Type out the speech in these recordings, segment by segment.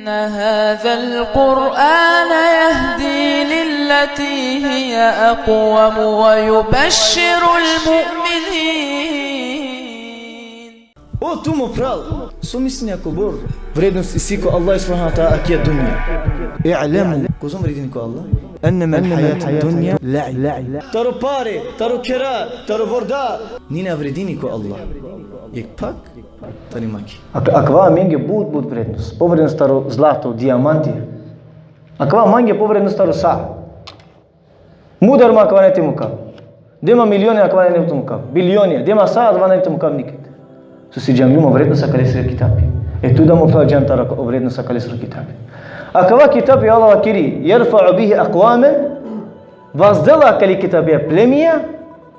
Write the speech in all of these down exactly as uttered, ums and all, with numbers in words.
إن هذا القرآن يهدي للتي هي أقوم ويبشر المؤمنين. O tu mo pral, so mislinea kobor vrednost isi ko Allah subhanahu wa ta'ala akija dunja. I'lemu, kozom vredini ko Allah? Ennema l-hajatu dunja la'ib. Taro pare, taro khera, taro vorda, ni na vredini ko Allah. Jekh pak tani maki. Ak-, akava amenge but, but vrednost. Povrednost taro zlato, dijamanti. Akava mange povrednost taro sa. Mudar ma akava nane te mukav. De ma milioni, akava nane te mukav. Bilioni, de ma sa, adava nane te mukav niked. So si džanglum o vrednost akalesoro kitabi. E tu da mo pral džan taro o vrednost akalesoro kitabi. Akava kitabi Allah vakeri: يرفع به أقواما, vazdela akale kitabi plemija,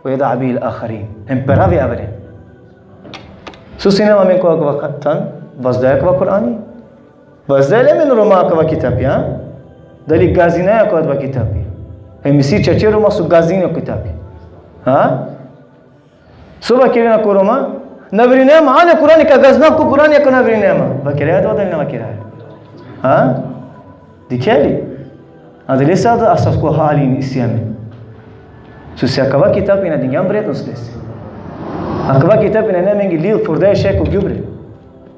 ويضع به الآخرين, hem peravi averen. So sine amen ko akava than, vazdaja akava Kur'ani? Vazdaja li amen Roma akava kitabi, a? Dali gazinaja ko adava kitabi? Hem isi čače Roma so gazini o kitabi. A? So vakerena ko Roma? Na verujnea ma, ane Kur'ani, ka gazinav ko Kur'ani ako na verujnea ma. Vakeraja adava dali na vakeraja? A? Dikhe li? Adalese asavko hali isi amen. So si akava kitabi na dingjam vrednost lese. Akava kitabi nane amenge lil, furdaja šaj ko gjubre.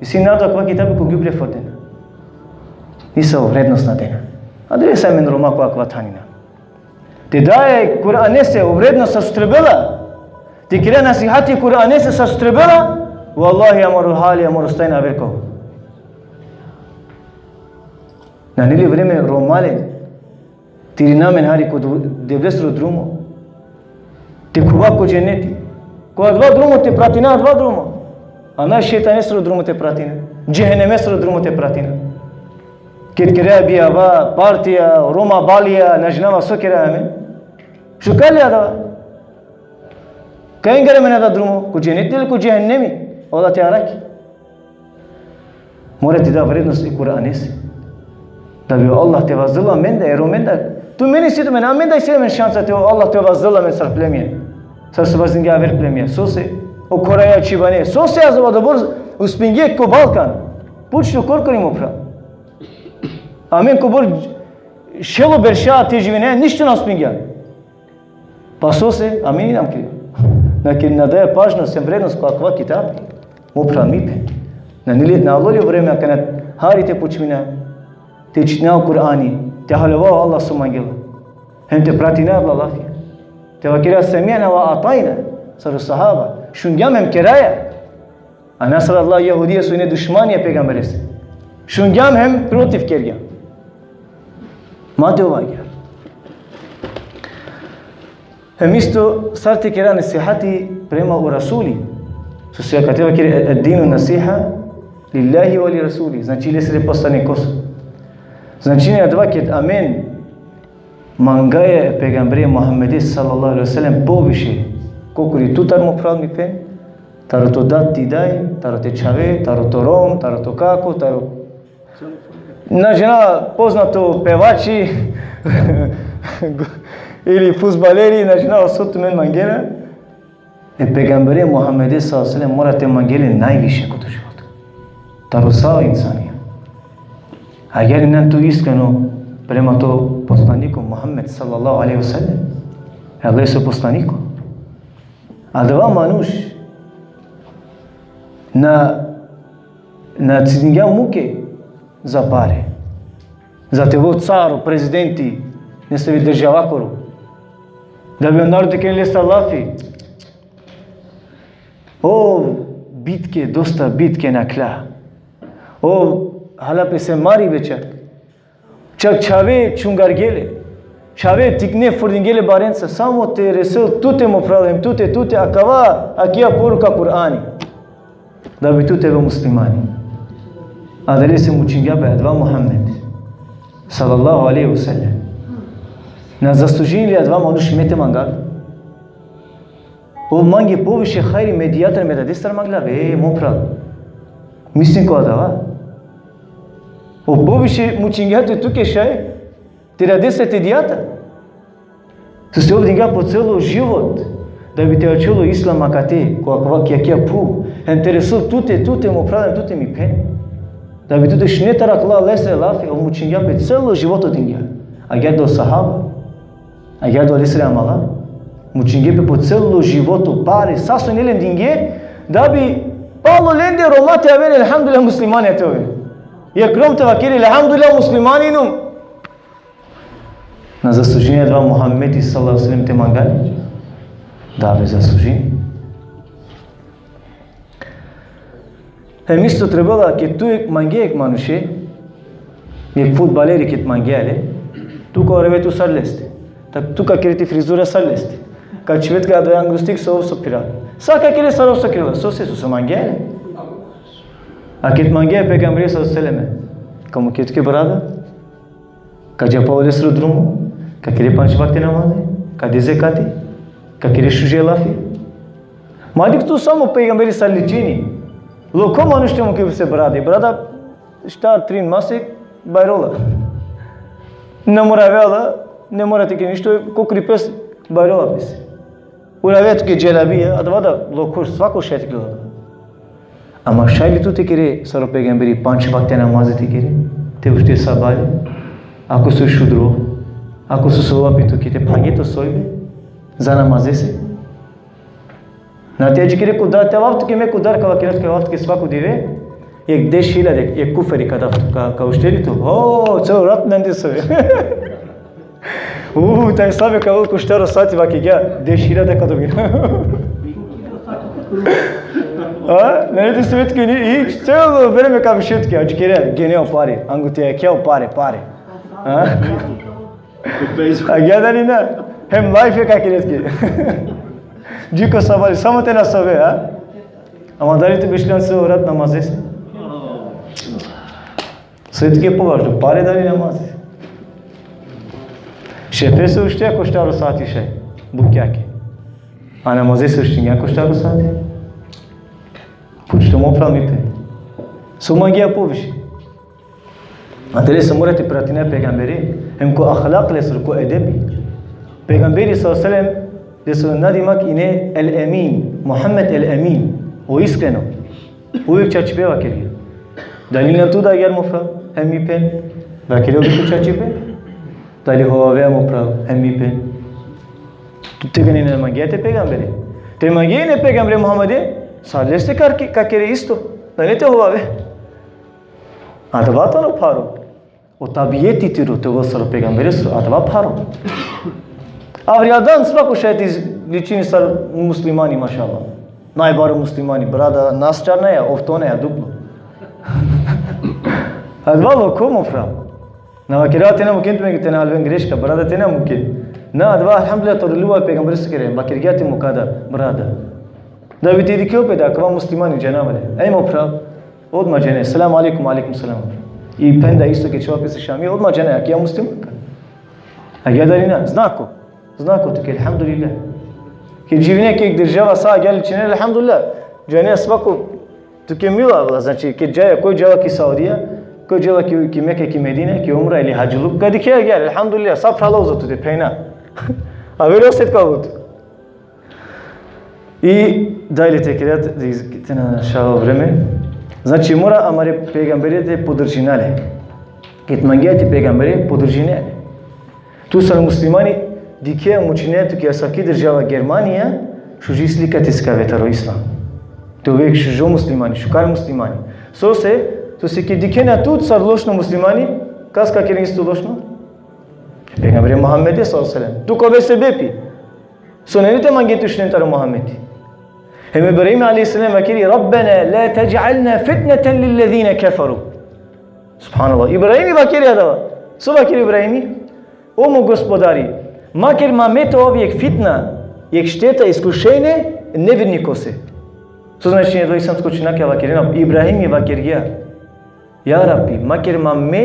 Isi narodo akava kitabi ko gjubre furdena. Nisavo vrednost na dena. Adalese amen Roma ko akava than ina. Te daja e Kur'anese o vrednost sar so trebela. Te kera nasihati e Kur'anese sar so trebela. Vallahi, amaro hali, amaro stanje aver ka ov. Nane li vreme, Romalen, te irina amen hari ko Du-, Devlesoro drumo? Te khuva ko dženeti. Ko adava drumo te pratina, adava drumo. A na šejtanesoro drumo te pratina. Džehenemesoro drumo te pratina. Ked keraja bijava, partija, Roma balija, na džanava so keraja amen. Šukar li adava? Kangere amen adava drumo? Ko dženeti ili ko džehenemi? Allah te arakhi. Mora te da vrednost e Kur'anese. Da bi o Allah te vazdel amen da, e Romen da. Tu amen isi tumen, amen da isi amen šansa te o Allah te vazdel amen sar plemija. Sar so vazdingja aver plemija. Sose? O koraja čhibane. Sose adobor uspingje ko Balkan? Puč tu korkori, mo phral. Amen kobor šelo berša te živine, ništo na uspingja. Pa sose? Amen inam kriv. Na kere, na daja pažnost hem vrednost ko akava kitabi. Mo phral, mi phen. Nane li, na alo li vreme akana hari te počmina te čitina o Kur'ani, te haljova o Allah so mangela, hem te pratina adala lafija. Te vakera: سمعنا وأطعنا, sar o sahaba. Šungjam hem keraja. A na sar adala jahudija so ine dušmanja e pejgamberese. Šungjam hem protiv kergjam. Ma te ova agjaar. Hem isto sar te kera nasihati prema o Rasuli. So si akate vakeri: الدين النصيحة لله ولرسوله. Znači lesere poslanikoso. Znači adava ked amen mangaja e pejgambere Muhammede sallallahu alejhi ve sellem poviše, korkori tu, taro, mo phral, mi phen, taro to dad, ti daj, taro te čhave, taro to rom, taro to kako, taro, na džanav, poznato pevači ili fudbaleri, na džanav so tumen mangena. E pejgambere Muhammede sallallahu alejhi ve sellem mora te mangel le najviše ko to životo. Taro sa o insani. Agjaar injan tu iskreno prema to poslaniko Muhammed sallallahu alejhi ve sellem. E Allahesoro poslaniko. Adava manuš na, na cidingja muke za pare. Za te ovel caro, prezidenti nesave državakoro. Da bi o narodo te keren lestar lafi. O, bitke, dosta bitke nakhla. O, hala pese maribe čak. Čak čhave čhungargje le. Čhave tikne frdingje le barenca. Samo te resel tute, mo phral, hem tute, tute, akava, akija poruka Kur'ani. Da bi tu te ove muslimani. Adalese mučingja pe adava Muhammed sallallahu alejhi ve sellem. Na zaslužini li adava manuš me te mangav? Ov mange poviše hajri medijator me dadestar mangla, e, mo phral. Mislin ko adava. Ov poviše mučingja te tuke šaj te dadestar te dijatar. Sose ov dingja po celo život da bi te ačhol o islam akate, ko akava, ki akija phuv. Hem te resel tute, tute, mo phral, hem tute, mi phen. Da bi tu te šune taro akala lesere lafi, ov mučingja pe, celo životo dingja. Agjaar da o sahaba, agjaar da o lesere amala, mučingje pe po celo životo, pare, sa so ine len dingje, da bi palo lende Roma te aven, elhamdulillah, muslimanja te oven. Jekh Rom te vakeri, elhamdulillah, muslimani inum. Na zaslužini adava Muhammedi sallallahu alejhi ve sellem te mangel le? Da be, zaslužini. Hem isto trebela, ked tu mange jekh manuše, jekh fudbaleri ked mangea le, tu ka orave tu sar leste. Tak tu ka kere ti frizura sar leste. Ka čhive tuke adava angrustik so ov so pira. Sa ka kere sar ov so kerela, sose, sose mangea le. A ked mangea e pejgamberesoro sallallahu alejhi ve sellem, ka mukhe tuke brada? Ka dža palo lesoro drumo, ka kere pandž vakte namazi, ka de zekati, ka kere šuže lafi. Ma dikh tu samo pejgamberi sar ličini. Lokho manuš te mukhe pese brada. I brada štar trin masek bajrola. Ne mora avela, ne mora te kere ništo, ko kripes bajrola pese. Urave tuke dželabija, adava da lokho, svako šaj te kerel. Ama šaj li tu te kere sar o pejgamberi, pandž vakte namazi te kere, te ušte sabale, ako so šudro, ako so sovapni tuke, te phage to sojbe, za namazese? Na, te adžikere ko dar, te avav tuke, me ko dar ka vakerav tuke, avav tuke svako dive, jekh deš hiljade, jekh kuferi ka dav tu, ka, ka uštel li tu? O, celo rat nane te sove. U, taj sabe ka ovel ko štar o sati, vakergja, deš hiljade ka dobinav. A? Nane te sove tuke ni, i celo vreme ka bešel tuke, adžikere, gene o pare, angute jakhe o pare, pare. A? Agjaar dali na? Hem lajfe ka kere tuke. Dži ko sabale, samo te na sove, a? Ama dali tu bešljan celo rat namazese? Soj tuke považno, pare dali namazi? Šefese ušteja ko štar o sati šaj, bukjake. A namazese uštingjan ko štar o sati? Puč to, mo phral, mi phen. So mangea poviše? Adalese mora te pratina e pejgambere, hem ko ahlak lesoro, ko edebi. Pejgamberi sallallahu alejhi ve sellem, lesoro nadimak ine El-Emin, Muhammed El-Emin, o iskreno. Uvek čačipe vakergja. Dali na tu da agjaar, mo phral, hem mi phen? Vakergja uvek ko čačipe. Dali hovavea, mo phral, hem mi phen? Tu tegani na mangea te pejgambere. Te mangea ine pejgambere Muhammede, sar leste ka, ka kere isto. Nane te hovave. Adava tano pharo. O tabieti tiro te ovel sar o pejgamberesoro, adava pharo. Avrijaldan svako šaj te ličini sar muslimani, mašallah. Najbaro muslimani, brada, nas čarnaja, ov tonaja, duplo. Adava lokho, mo phral. Na vakerava te na mukhen tumen, te na halven greška, brada, te na mukhen. Na, adava, elhamdulillah, taro ljubav e pejgamberesoro kere, vakergja te mukha da, brada. Da bi te dikhel pe da akava muslimani, džanava le. Ej, mo phral, odma džane, selam alejkum, alejkum selam. I penda isto ked čhiva pese šami, odma džane, akija muslimanka. Agjaar dali na? Znako. Znako tuke, elhamdulillah. Ked živine ki jekh država, sa agjaar ličine, elhamdulillah. Džane, svako tuke milo avela, znači, ked džaja, koj džala ki Saudija, koj džala ki, ki Meka, ki Medina, ki umra ili hadžiluk, ka dikhe agjaar, elhamdulillah, sa phrala uzo tute, phenja. Aver oset ka but. I dalje te kera, te na šava vreme. Znači, mora amare pejgambere te podržina le. Ked mangea ti pejgambere, podržine le. Tu sar muslimani, dikhe, mučine tuke asavki država Germanija, šuži slika te sikave taro islam. Te ove jekh šužo muslimani, šukar muslimani. Sose, sose ked dikhena tut sar lošno muslimani, kas ka keren isto lošno? Pejgambere Muhammede sallallahu alejhi ve sellem. Tu ka ove sebepi. So nane te mange te šunen taro Muhammedi. Hem Ibrahim alejhi selam vakeri: Rabbena la tadž'alna fitneten lillezine keferu. Subhanallah. Ibrahimi vakeri adava. So vakeri Ibrahimi? O mo Gospodari, ma ker ma me te ovav jekh fitna, jekh šteta, iskušenje nevernikose. So značini, adava islamsko učenjakija vakerena, Ibrahimi vakergja: Ja Rabbi, ma ker ma me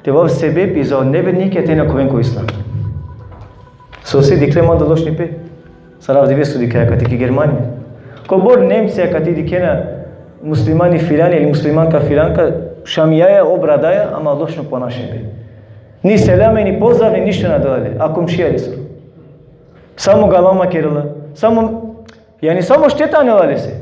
te ovav sebepi za o nevernikija te na khuven ko islam. Sose, dikhle mando lošnipe. Sar avdive so dikhaja akate ki Germanija. Kobor Nemcija, akate dikhena muslimani filani ili muslimanka filanka, šamijaja, obradaja, ama lošno ponašibe. Ni selame, ni pozdrav, ni ništo na dela le, a komšija lesoro. Samo galama kerela, samo, jani samo šteta anela lese.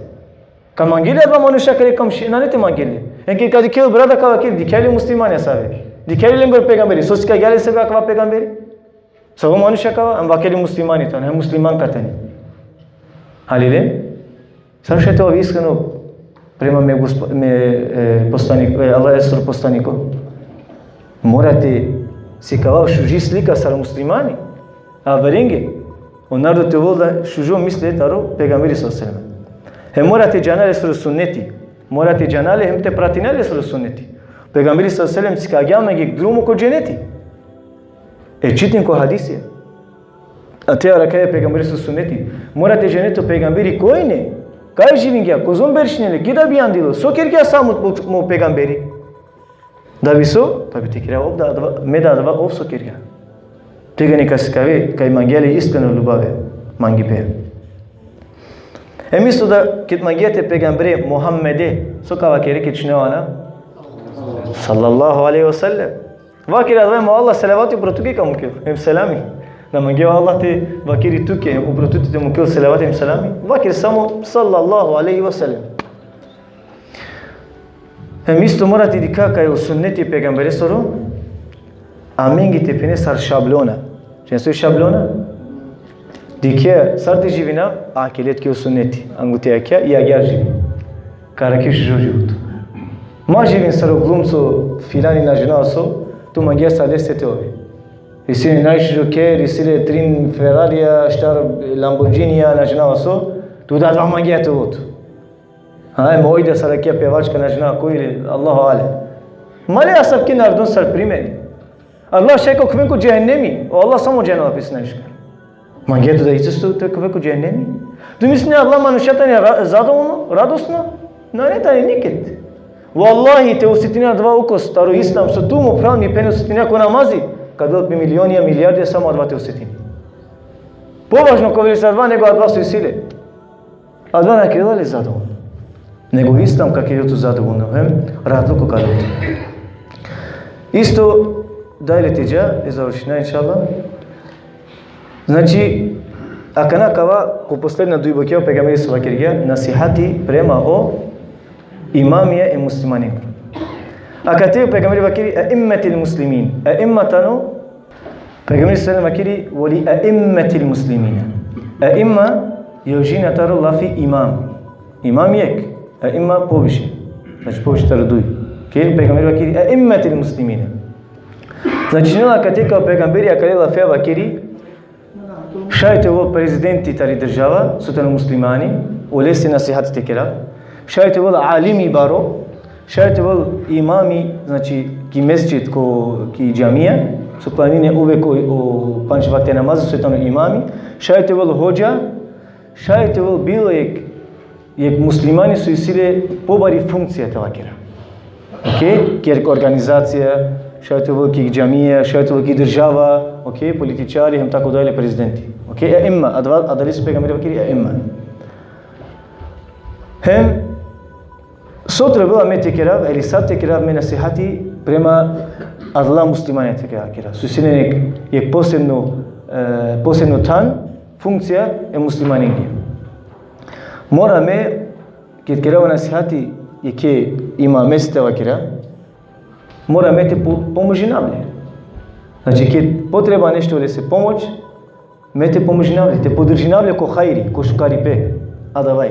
Ka mangel le adava manuš akale komši-, nane te mangel le. Em ked ka dikhel brada ka vaker, dikhe li muslimanja save. Dikhe li lengoro pejgamberi, so sikavgja lesoro akava pejgamberi. Savo manuš akava, em vaker li muslimani tano, em muslimanka tani. Haljilen? Sar šaj te ovav iskreno prema me gospo-, me, e, poslanik-, e, Allahesoro poslaniko. Mora te sikavav šuži slika sar muslimani. Averenge. O narodo te ovel da šužo misle taro pejgamberi sallallahu alejhi ve sellem. Hem mora te džana lesoro sunneti. Mora te džana le hem te pratina lesoro sunneti. Pejgamberi sallallahu alejhi ve sellem sikavgja amenge jekh drumo ko dženeti. E čitin ko hadisija. A te arakhaja e pejgamberesoro sunneti. Mora te džane tu o pejgamberi koj ine, kaj živingja, kozom berš ine le, keda bijandilo, so kergja sa mo, mo, mo pejgamberi. Da bi so, da bi te kerav ov da adava, me da adava ov so kergja. Tegani ka sikave, kaj mangea le iskreno ljubave, mangipe. Em isto da, ked mangea te pejgambere Muhammede, so ka vakere ked šunea o ana? Sallallahu alejhi ve sellem. Vakere adava hem o Allah salavati upro tuke ka mukel, hem selami. Na mangea o Allah te vakeri tuke, upro tute te mukel salavati hem selami. Vakere samo sallallahu alejhi ve sellem. Hem isto mora te dikha kaj o sunneti e pejgamberesoro, amenge te phene sar šablona. Džanen so i šablona? Dikhe, sar te živinav, akale tuke o sunneti. Angute jakha, i agjaar živi. Ka arakhe šužo životo. Ma živin sar o glumco filani, na džanav so, tu mangea sar leste te ove. Isi le najšužo kher, isi le trin Ferrarija, štar Lamborghinija, na džanav so, tu da adava mangea te ove tu. Aj, moj da sar akaja pevačka, na džanav koj li, Allahu alem. Ma le asavke narodon sar primeri. Adala šaj ka okven ko džehennemi. O Allah samo džanela pes najšukar. Mangea tu da isto te okven ko džehennemi? Tu misline adala manuša tane ra-, zadovoljno, radosno? Nane, tane niked. Vallahi, te osetine adava ukus taro islam, so tu mo phral mi phen osetine ko namazi, ka del pe milionija, milijardija, samo adava te osetine. Považno ka ovel lese adava nego adava so isi le. Adava na kerela le zadovoljno. Nego islam ka kerel tu zadovoljno, hem rahatluko ka del tu. Isto, daj le te dža, e završina, inšallah. Znači, akana ka ava ko posledna duj bukja, o pejgamberi so vakergja, nasihati prema o imamija e muslimanengoro. Akate o pejgamberi vakeri, e immetil muslimin. E imma tano, pejgamberi sallallahu alejhi ve sellem vakeri, ve li e immetil muslimina. E imma jožina taro lafi imam. Imam jekh, e imma poviše. Znači poviše taro duj. Ke pejgamberi vakeri, e immetil muslimina. Znači, nela akate kaj o pejgamberi akale lafea vakeri, šaj te ovel prezidenti tari država, so tano muslimani, olese nasihati te kera. Šaj te ovel alimi baro, šaj te ovel imami, znači, ki mesdžid, ko, ki džamija, so klanini uvek o, o pandž vakte namazi, so tano imami, šaj te ovel hodža, šaj te ovel bilo jekh jekh muslimani so isi le pobari funkcija te vakera. Okej? Ki organizacija, šaj te ovel ki džamija, šaj te ovel ki država, okej, političari, hem tako dalje, prezidenti. Okej? E imma, adava, adalese o pejgamberi vakeri e imma. Hem, so trebela me te kerav, ili sar te kerav me nasihati prema adala muslimanja te kerav. So isi le jekh, jekh posebno, e, posebno than, funkcija e muslimanenge. Mora me, ked kerava nasihati jekhe imamese te vakera, mora me te po-, pomožinav le. Znači, ked potreba nešto lese pomoć, me te pomožinav le, te podržinav le ko hajri, ko šukaripe, adava i.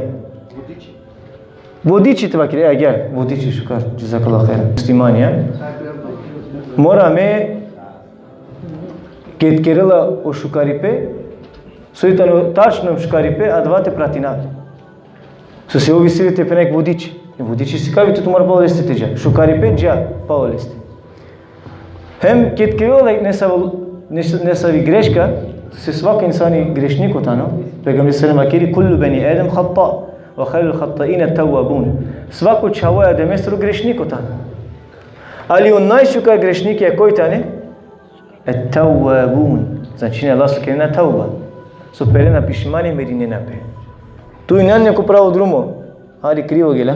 Vodiči te vakera, e, agjaar, vodiči šukar, džezakallahu hajran. Muslimanja. Mora me, ked kerela o šukaripe, so i tano tačno šukaripe, adava te pratinav le. Sose ov isi le te phena jekh vodiči. E vodiči sikavi tut, tu mora palo leste te dža. Šukaripe dža palo leste. Hem ked kerela nesavo, nes-, nesavi greška, se svako insani grešniko tano. Pejgamberi sallallahu alejhi ve sellem vakeri, kullu beni Adem hatta, ve hajrul hattaine tevvabun. Svako čhavo e Ademesoro grešniko tano. Ali o najšukar grešnikija koj tane? Et-tevvabun. Znači, adala so kerena tevba. So perena pišmani, mirinena pe. Tu injan ko pravo drumo, ali krivo gela.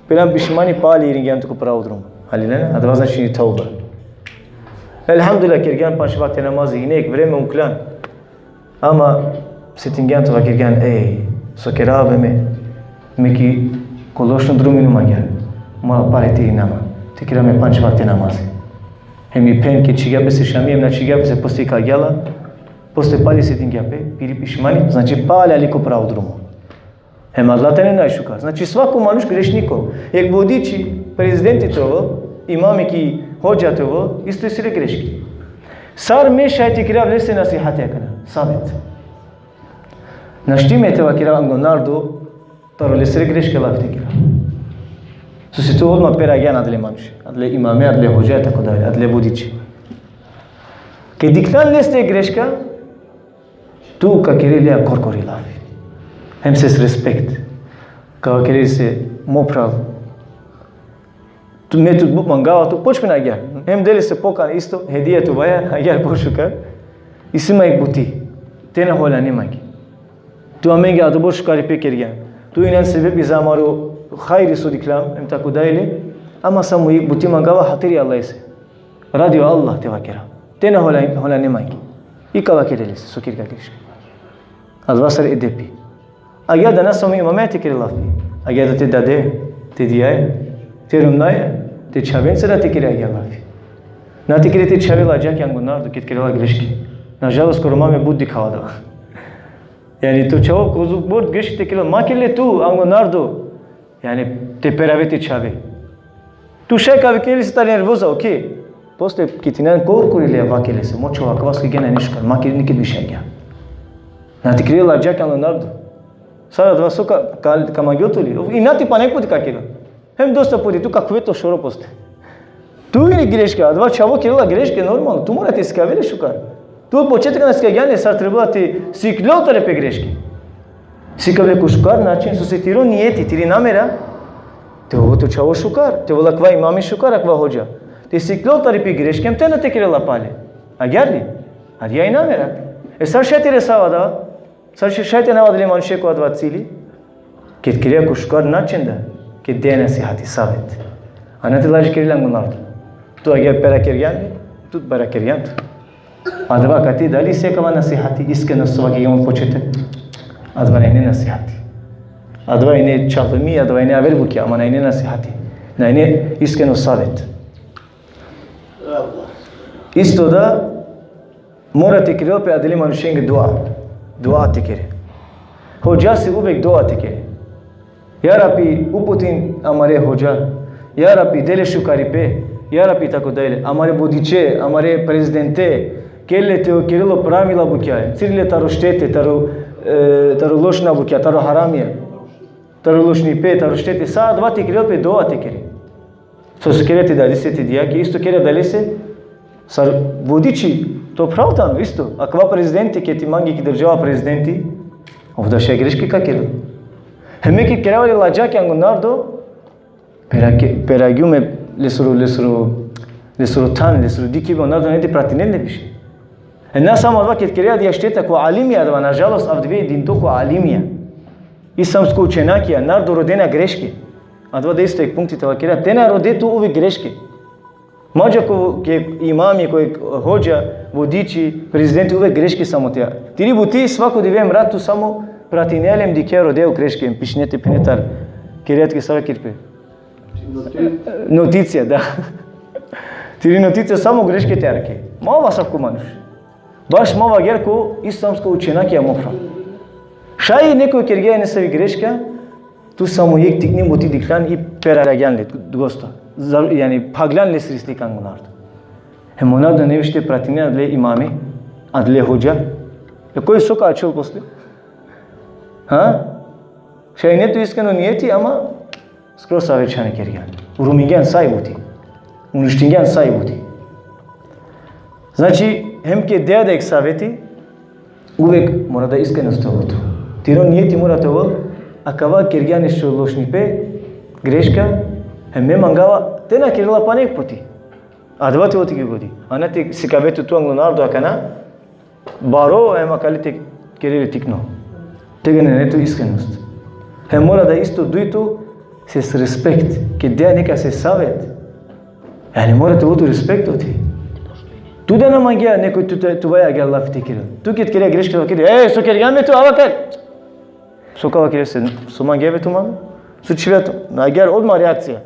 Perena pišmani, pali iringjan tu ko pravo drumo. Ali ne, adava znači tevba. Elhamdulillah, kergjan pandž vakte namazi, inek vreme uklan. Ama setingjan te vakergjan, ej, so kerava me, me ki ko lošno drumini mangjan. Mora pale tiri nama. Te kira me pandž vakte namazi. Hem i phen ked čhigja pese šami, hem na čhigja pese, posle ka gela, posle pali se dingja pe, piri pišmani, znači pale ali ko pravo drumo. Hem adala tane najšukar. Znači, svako manuš grešniko. Jek vodiči, prezidenti te ovel, imami ki hodža te ovel, isto isi le greški. Sar me šaj te kirav lese nasihati akana, savet. Našti me te vakerav anglo narodo, taro lesere greške lafi te kirav. Sose tu odma peragjan adale manuše, adale imame, adale hodža, tako dalje, adale vodiči. Ked dikhljan leste greška, tu ka kere leja korkori lafi. Hem ses respekt. Ka kere lese: mo phral, tu, me tut but mangava, tu počmin agjaar. Hem de lese pokana isto, hedija tuvaja, agjaar pošukar. Isi ma jek buti. Te na holjane mange. Tu amenge adobor šukaripe kergjan. Tu injan sebepi za amaro hajri so dikhljam, hem tako dalje. Ama samo jek buti mangava, hatiri Allahese. Radi o Allah te vakerav. Te na hola-, holjane mange. I ka vakere lese so kergja greška. Adava sar edepi. Agjaar da na samo imame te kere lafi. Agjaar da te dade, te dijaja, te romnjaja, te čhavencar te kere agjaar lafi. Na te kere te čhave ladžake anglo narodo ked kerela greške. Nažalost, ko Roma me but dikhava adava. Jani, to čhavo kozom but greške te kerela, ma kere le tu anglo narodo. Jani, te perave te čhave. Tu šaj ka vikine lese tari nervoza, okej. Posle ked injan korkori leja, vakere lese: mo čhavo, akava so kergjan nane šukar, ma kere niked više agjaar. Na te kere ladžake anglo narodo. Sar adava so ka, ka, ka mangel tut li? I na te pana jek puti ka kerel. Hem dosta puti, tu ka khuve to šoro posle. Tu ine greška, adava čhavo kerela greške, normalno, tu mora te sikave le šukar. Tu od početka na sikavgjan le, sar trebela te sikljol tari pe greške. Sikav le ko šukar način, sose tiro nijeti, tiri namera, te ovel to čhavo šukar, te ovel akava imami šukar, akava hodža. Te sikljol tari pe greške, hem te na te kerel pale. Agjaar li? Adija i namera. E sar šaj te resava adava? Sar šaj, šaj te anav adale manuše ko adava cili? Ked kerea ko šukar način da, ked dea nasihati, savet. A na te laža kere le anglo narodo. Tu agjaar pera kergjan le, tu pera kergjan tu. Adava kate, dali isi akava nasihati, iskreno so vakergjam od početka? Adava na ine nasihati. Adava ine čalumi, adava ine aver bukja, ama na ine nasihati. Na ine iskreno savet. Isto da, mora te kerel pe adale manušenge dua. Dua te kere. Hodžase uvek dua te kere. Ja Rabbi, uputin amare hodža. Ja Rabbi, de le šukaripe. Ja Rabbi, tako dalje. Amare vodiče, amare prezidente. Ker le te kerel o pravila bukja. Cir le taro štete, taro, e, taro lošna bukja, taro haramija. Taro lošnipe, taro štete. Sa adava te kerel pe, dua te kere. Sose kere te dadese, te dijake, isto kere adalese, sar vodiči, to phral tano, isto. Akava prezidenti, ked i mange ki država prezidenti, ov da šaj greške ka kerel. Hem me ked kerava le ladžake anglo narodo, perake-, peragjum me lesoro, lesoro, lesoro than, lesoro dikhibe, o narodo nane te pratinel le više. E na samo adava, ked kerea adija šteta ko alimija, adava, nažalost, avdive dinto ko alimija. Islamsko učenjakija, narodo rodena greške. Adava da isto jek punkti te vakera, te na rode tu uvek greške. Ma dža ko, ko imami, ko hodža, vodiči, prezidenti, uvek greške samo te. Tiri buti svako dive hem rat tu samo pratinea le hem dikhea, rodea o greške, hem pišinea te phene tar, kerea tuke sar kerpe. Noticija, da. Tiri noticija samo greške te arakhe. Ma ov asavko manuš. Baš ma agjaar ko islamsko učenjakija, mo phral. Šaj nekoj kergja nesavi greška, tu samo jek tikni buti dikhljan i peragjan le, gosto. Za-, jani, phagljan lesiri slika anglo narodo. Hem o narodo nane više te pratinel adale imami, adale hodža. E koj so ka ačhol posle? Ha? Šaj ine tu iskreno nijeti, ama skroz aver čhane kergjan. Urumingjan sa i buti. Uništingjan sa i buti. Znači, hem ked dea da jek saveti, uvek mora da iskrenost te ovel tu. Tiro nijeti mora te ovel, akava kergjan nešto lošnipe, greška, hem me mangava te na kerel pana jek puti. Adava te ovel tuke godi. A na te sikave tu anglo narodo akana baro, hem akale te kere le tikno. Tegani nane tu iskrenost. Hem mora da isto dujto, ses respekt. Ked dea nekase savet, jani, mora te ovel tu respekt oti. Tu da na mangea nekoj tu, tu, tuvaja agjaar lafi te kerel. Tu ked kerea greška, ked, e, so kergjan be tu, ava kar. So ka vakere lese, so mangea be tu, man? So čhivea tu? Na, agjaar odma reakcija.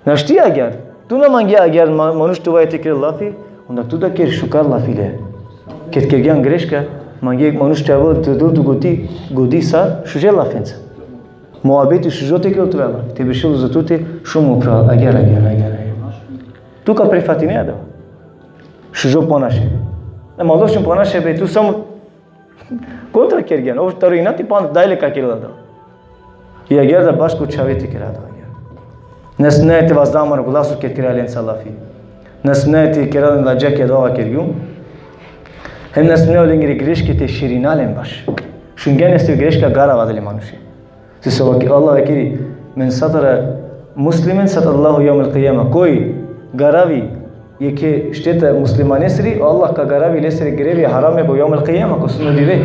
Našti agjaar. Tu na mange agjaar ma-, manuš tuvaja te kerel lafi, onda tu da ker šukar lafi le. Ked kergjan greška, mange manuš te avel te del tu godi, godi sa šuže lafenca. Muhabeti šužo te kerel tuvaja lafi. Te bešel uzo tute, šun mo phral, agjaar, agjaar, agjaar, agjaar. Tu ka prifatine adava. Šužo ponašanje. Ama lošno ponašanje, tu samo kontra kergjan, ov taro inati panda dajle ka kerel adava. I agjaar da baš ko čhave te kera adava agjaar. Na smeja te vazda amaro glaso ked kera lenca lafi. Na smeja te kera len ladža ked adava kergjum. Hem na smeja lengere greške te širina len baš. Šungjan lese greška, garava adale manuše. Sose Allah vakeri: "Men satara muslimen satarallahu jevmel kijame." Koj garavi jekhe šteta muslimanesiri, o Allah ka garavi lesere grevi haramija ko jevmel kijame, ko sudno dive.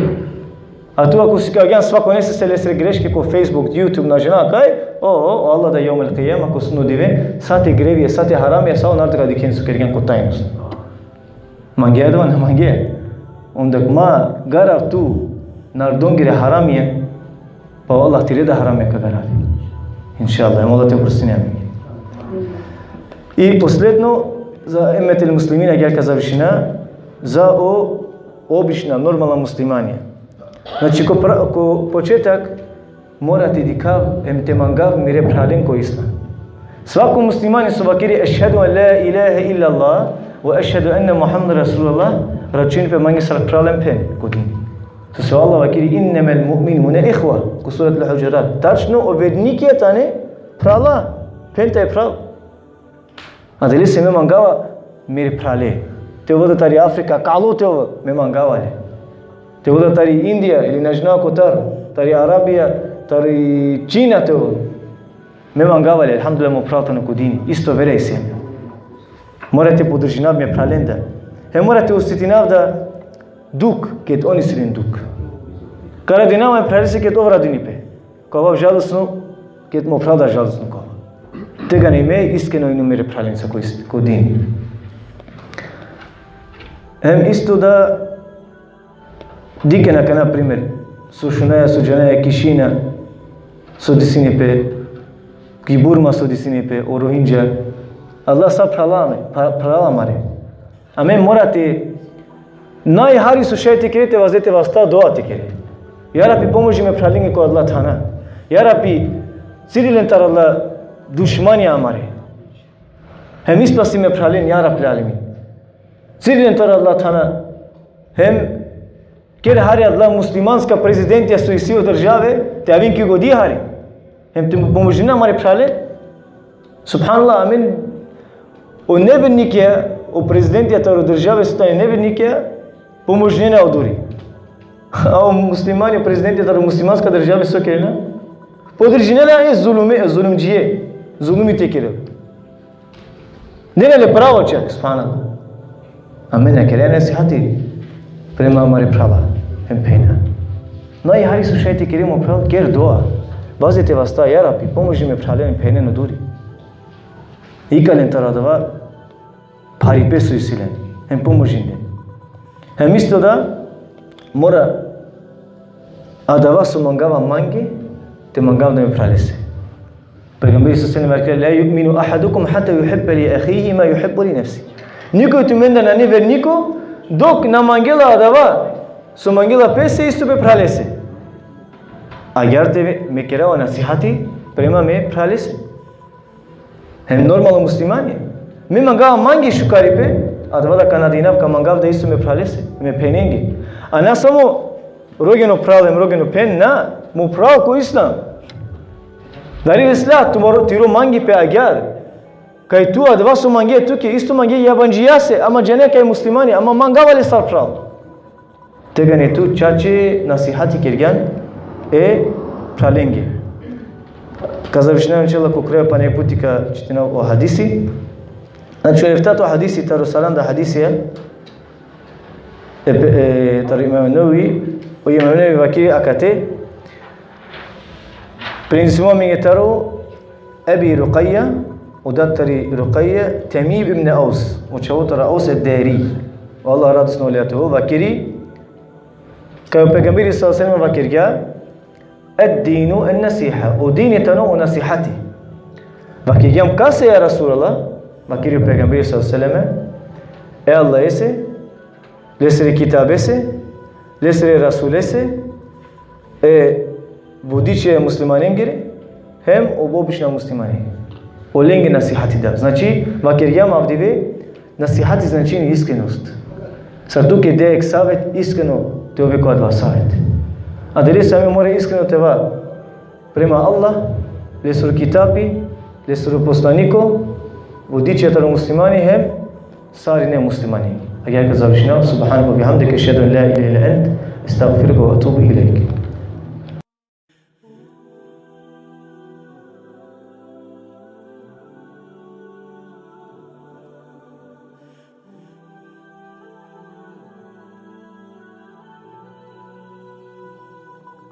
A tu ako sikavgjan svakonese lesere greške ko Facebook, YouTube, na džanav kaj, o, o, o Allah da jevmel kijame, ko sudno dive, sa te grevi, sa te haramija, sa o narodo ka dikhen so kergjan ko tajnost. Mange adava, na mange? Onda ma garav tu narodongere haramija, pa o Allah tire da haramija ka garavi. Inšallah, hem Allah te oprostini amenge. I posledno, za ummetul muslimin, agjaar ka završina, za o obična, normalna muslimanja. Znači, ko pra-, ko početak, mora te dikhav, hem te mangav mire phralen ko islam. Svako muslimani so vakeri: "Ešhedu en la ilahe illallah, ve ešhedu enne Muhammeden Resulullah", računi pe mange sar phral hem phen ko din. Sose o Allah vakeri: "Innemel mu'minune ihve", ko surat Al-Huđurat. Tačno o vernikija tane phrala, phen tane phral. Adalese me mangava mire phrale. Te ovel da tari Afrika, kalo te ovel, me mangava le. Te ovel da tari Indija, ili na džanav kotar, tari Arabija, tari Kina te ovel, me mangava le, elhamdulillah, mo phral tano ko dini, isto vera isi. Mora te podržinav me phralen da. Hem mora te osetinav da duk, ked on isi len duk. Ka radinav me phralese ked ov radini pe. Ka ovav žalosno, ked mo phral da žalosno ka ovel. Tegani me iskreno inum mire phralenca ko is-, ko din. Hem isto da dikhen akana primer, so šunaja, so džanaja, ki Kina so desini pe, ki Burma so desini pe, o Rohingja. Allah sa phrala ame, phra-, phrala amare. Amen mora te, najhari so šaj te kere, te vazde te vasta, dua te kere. Ja Rabbi, pomoži me phralenge ko adala thana. Ja Rabbi, ciri len taro adala dušmanja amare. Hem ispasi me phralen, ja Rabbi alemin. Ciri len taro adala thana. Hem ker hari adala muslimanska prezidentija so isi o države, te aven ki godi hari. Hem te pomožinen amare phrale. Subhanallah, amen. O nevernikija, o prezidentija taro države so tane nevernikija, pomožinena odori. A o muslimani, o prezidentija taro muslimanska države so kerena? Podržinena e zulume, e zulumdžije. Zulumi te kerel. Dena le pravo čak, subhanallah. Amen na kera nasihati prema amare phrala hem phenja. Najhari so šaj te kere, mo phral, ker dua. Vazi te vasta, ja Rabbi, pomoži me phralen hem phenjen odori. Ikalen taro adava pharipe so isi len, hem pomožin len. Hem isto da mora adava so mangava mange, te mangav da me phralese. Pejgamberi sallallahu alejhi ve sellem: "La yu'minu ahadukum hatta yuhibba li ahihi ma yuhibbu li nefsi." Niko tumendar nane verniko, dok na mangela adava so mangela pese, isto pe phralese. Agjaar te me kera o nasihati prema me phralese. Hem normalno muslimani. Me mangava mange šukaripe, adava da ka nadinav, ka mangav da isto me phralese, me phenenge. A na samo rogeno phral hem rogeno phen, na, mo phral ko islam. Dari vesla, tumaro, tiro mangipe agjaar. Kaj tu adava so mange tuke, isto mange jabandžijase, ama džane kaj muslimani, ama mangava le sar phral. Tegani tu čače nasihati kergjan e phralenge. Ka završinav inšallah ko kraj, pana jek puti ka čitinav o hadisi. Znači, o eftato hadisi taro saranda hadisija, e, pe-, e, taro Imam Nevevi, o Imam Nevevi vakeri akate, prenesimo amenge taro Ebi Rukajja, o dad tari Rukajja, Temim ibn Aus, o čhavo taro Aus ed-Dari. O Allah radosno oleja te ovel, vakeri, kaj o pejgamberi sallallahu alejhi ve sellem vakergja: "Ed-dinu en-nasiha", o dini tano o nasihati. Vakergjam kase, ja Resulallah? Vakeri o pejgamberi sallallahu alejhi ve selleme: e Allahese, lesere kitabese, lesere rasulese, e vodičija e muslimanengere, hem o obična muslimani. Olenge nasihati da. Znači, vakergjam avdive, nasihati značini iskrenost. Sar tuke dea jekh savet, iskreno te ove ko adava savet. Adalese amen mora iskreno te ova prema Allah, lesoro kitabi, lesoro poslaniko, vodičija taro muslimani hem sarine muslimani. Agjaar ka završinav: Subhaneke ve bihamdike, ešhedu en la ilahe illa ent, estagfiruke ve etubu ilejk.